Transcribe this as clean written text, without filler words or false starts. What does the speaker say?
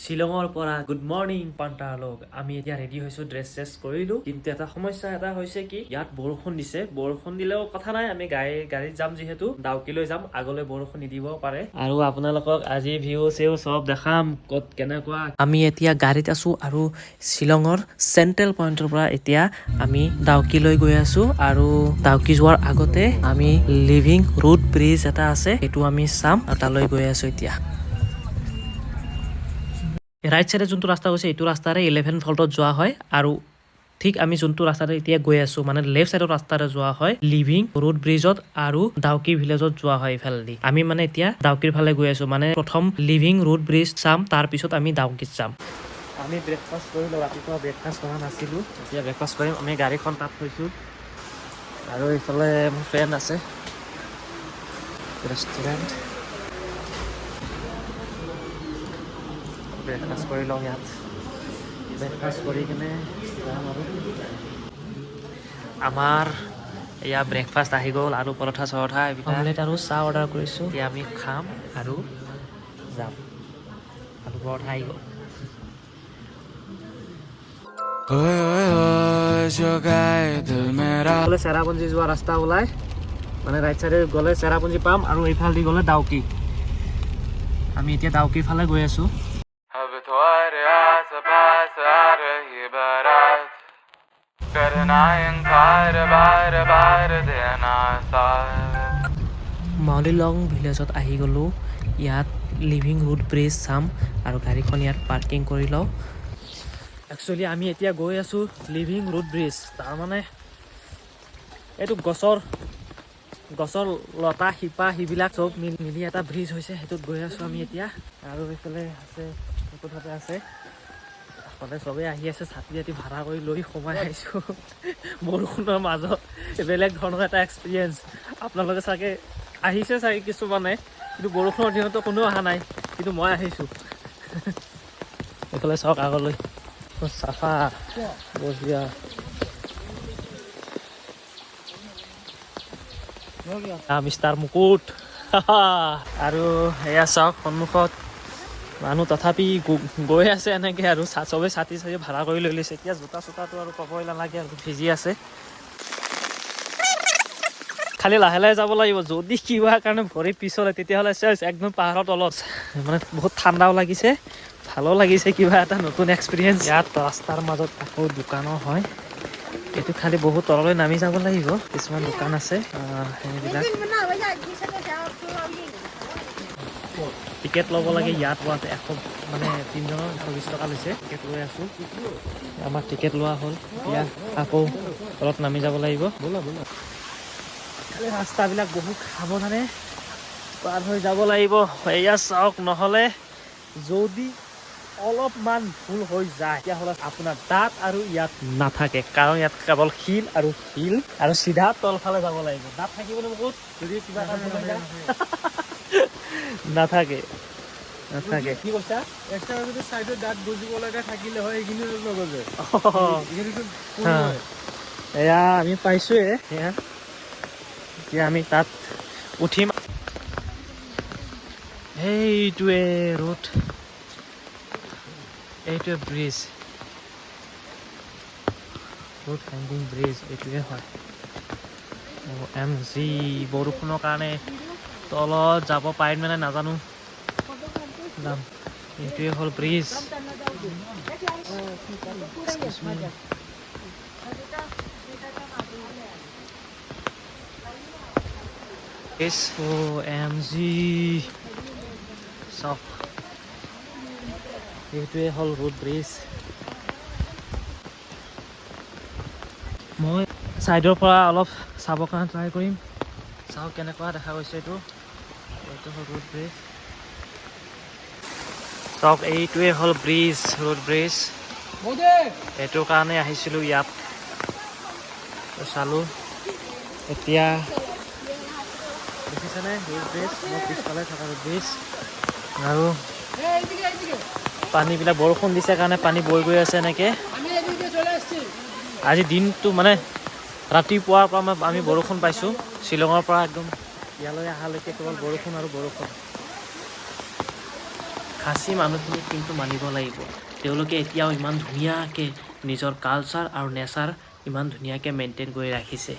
শ্বিলঙৰ পৰা good morning পান্তালোক। আমি এতিয়া ৰেডি হৈছোঁ, ড্ৰেছ চেছ কৰিলোঁ, কিন্তু এটা সমস্যা এটা হৈছে কি, ইয়াত বৰষুণ দিছে। বৰষুণ দিলেও কথা নাই, আমি গাড়ীত যাম যিহেতু, ডাউকিলৈ যাম, আগলৈ বৰষুণ নিদিব পাৰে। আৰু আপোনালোকক আজি ভিউ চিউ চব দেখাম, ক'ত কেনেকুৱা। আমি এতিয়া গাড়ীত আছোঁ আৰু শ্বিলঙৰ চেণ্ট্ৰেল পইণ্টৰ পৰা এতিয়া আমি ডাউকিলৈ গৈ আছোঁ। আৰু ডাউকি যোৱাৰ আগতে আমি লিভিং ৰুট ব্ৰিজ এটা আছে, সেইটো আমি চাম আৰু তালৈ গৈ আছোঁ। এতিয়া ৰাইট চাইডে যোনটো ৰাস্তা গৈছে, এইটো ৰাস্তাৰে 11 ফল্টত যোৱা হয়। আৰু ঠিক আমি যোনটো ৰাস্তাৰে এতিয়া গৈ আছো, মানে লেফ্ট চাইডৰ ৰাস্তাৰে যোৱা হয় লিভিং ৰুট ব্ৰিজত আৰু ডাউকি ভিলেজত যোৱা হয় ইফালেদি। আমি মানে এতিয়া ডাউকিৰ ফালে গৈ আছো, মানে প্ৰথম লিভিং ৰুট ব্ৰিজ চাম, তাৰপিছত আমি ডাউকিত যাম। আমি ব্ৰেকফাষ্ট কৰিলোঁ, ৰাতিপুৱা ব্ৰেকফাষ্ট কৰা নাছিলোঁ, এতিয়া ব্ৰেকফাষ্ট কৰিম। আমি গাড়ীখন তাত থৈছোঁ আৰু এইফালে মোৰ ফ্ৰেণ্ড আছে, ৰেষ্টুৰেণ্ট। ব্ৰেকফাষ্ট কৰি লওঁ ইয়াত, ব্ৰেকফাষ্ট কৰি কিনে যাম। আৰু আমাৰ এয়া ব্ৰেকফাষ্ট আহি গ'ল আৰু পৰঠা চৰঠা, অমলেট আৰু চাহ অৰ্ডাৰ কৰিছোঁ। এতিয়া আমি খাম আৰু যাম। আলু পৰঠা আহি গ'ল। ओए ओए ओए, जो गाए दिल मेरा। গ'লে চেৰাপুঞ্জী যোৱা ৰাস্তা ওলাই, মানে ৰাইট চাইডে গ'লে চেৰাপুঞ্জী পাম আৰু এইফালেদি গ'লে ডাউকি। আমি এতিয়া ডাউকিৰ ফালে গৈ আছোঁ। अब तुम्हारे आस पास आ रही बारात, करना इनकार, बार बार देना साथ। মাউলিলং ভিলেজত আহি গ'লোঁ। ইয়াত লিভিং ৰুট ব্ৰিজ চাম আৰু গাড়ীখন ইয়াত পাৰ্কিং কৰি লওঁ। একচুৱেলি আমি এতিয়া গৈ আছোঁ লিভিং ৰুট ব্ৰিজ, তাৰমানে এইটো গছৰ লতা শিপা সেইবিলাক চব মিলি মিলি এটা ব্ৰিজ হৈছে, সেইটোত গৈ আছোঁ আমি এতিয়া। আৰু এইফালে আছে, কোঠাতে আছে, কাষতে চবেই আহি আছে। ছাতি জাতি ভাড়া কৰি লৈ সোমাই আহিছোঁ বৰষুণৰ মাজত। বেলেগ ধৰণৰ এটা এক্সপিৰিয়েঞ্চ। আপোনালোকে চাগে আহিছে চাগে কিছুমানে, কিন্তু বৰষুণৰ দিনতো কোনেও অহা নাই, কিন্তু মই আহিছোঁ। এইফালে চাওক, আগলৈ চাফা, বঢ়িয়া। মিষ্টাৰ মুকুট। আৰু এয়া চাওক, সন্মুখত মানুহ তথাপি গৈ আছে এনেকে। আৰু চবে ছাতি চাতি ভাড়া কৰি লৈ লৈছে। এতিয়া জোতা চোতাটো আৰু ক'বই নালাগে আৰু, ভিজি আছে। খালি লাহে লাহে যাব লাগিব, যদি কিবা কাৰণে ভৰি পিছলে তেতিয়াহ'লে চেচ, একদম পাহাৰৰ তলত। মানে বহুত ঠাণ্ডাও লাগিছে, ভালো লাগিছে, কিবা এটা নতুন এক্সপিৰিয়েঞ্চ। ইয়াত ৰাস্তাৰ মাজত আকৌ দোকানো হয়। এইটো খালি বহুত তললৈ নামি যাব লাগিব। কিছুমান দোকান আছে, সেইবিলাক। টিকেট ল'ব লাগে ইয়াত লোৱাতে 100, মানে তিনিজনৰ 120 টকা লৈছে। টিকেট লৈ আছোঁ। আমাৰ টিকেট লোৱা হ'ল, এতিয়া আকৌ তলত নামি যাব লাগিব। খালি ৰাস্তাবিলাক বহুত সাৱধানে পাৰ হৈ যাব লাগিব। এয়া চাওক, নহ'লে যদি অলপমান ভুল হৈ যায়, তেতিয়াহ'লে আপোনাৰ দাঁত আৰু ইয়াত নাথাকে, কাৰণ ইয়াত কেৱল শিল আৰু শিল আৰু চিধা তলফালে যাব লাগিব। দাঁত থাকিবনে বহুত যদি কিবা এটা ভুল হৈ যায়? নাথাকে, নাথাকে। কি কৈছা? এক্সট্ৰা যদি চাইডত দাঁত গজিব লগা থাকিলে হয়, সেইখিনিও নগজে। এইখিনিতো। হা। এয়া আমি পাইছোৱে। এয়া এতিয়া আমি তাত উঠিম। সেইটোৱে ৰোড, এইটোৱে ব্ৰিজ, ৰোড হেংগিং ব্ৰিজ এইটোৱে হয়। অ' এম জি, বৰষুণৰ কাৰণে তলত যাব পাৰিম নে নাজানো, যাম। এইটোৱে হ'ল bridge. Excuse me. S O M G, চাওক, এইটোৱে হ'ল ৰোড ব্ৰিজ। মই ছাইডৰ পৰা অলপ চাবৰ কাৰণে ট্ৰাই কৰিম। চাওক কেনেকুৱা দেখা গৈছে। এইটো হ'ল ৰোড ব্ৰিজ। চাওক, এইটোৱে হ'ল ব্ৰিজ, ৰোড ব্ৰিজ। এইটোৰ কাৰণে আহিছিলোঁ ইয়াত, চালোঁ। এতিয়া দেখিছেনে ৰোড ব্ৰিজ, মোৰ পিছফালে থকা ৰোড ব্ৰিজ। আৰু পানীবিলাক বৰষুণ দিছে কাৰণে পানী বৈ গৈ আছে এনেকে। আজি দিনটো, মানে ৰাতিপুৱাৰ পৰা আমি বৰষুণ পাইছোঁ। শ্বিলঙৰ পৰা একদম ইয়ালৈ অহালৈকে কেৱল বৰষুণ আৰু বৰষুণ। খাচী মানুহখিনিক কিন্তু মানিব লাগিব, তেওঁলোকে এতিয়াও ইমান ধুনীয়াকৈ নিজৰ কালচাৰ আৰু নেচাৰ ইমান ধুনীয়াকৈ মেইনটেইন কৰি ৰাখিছে।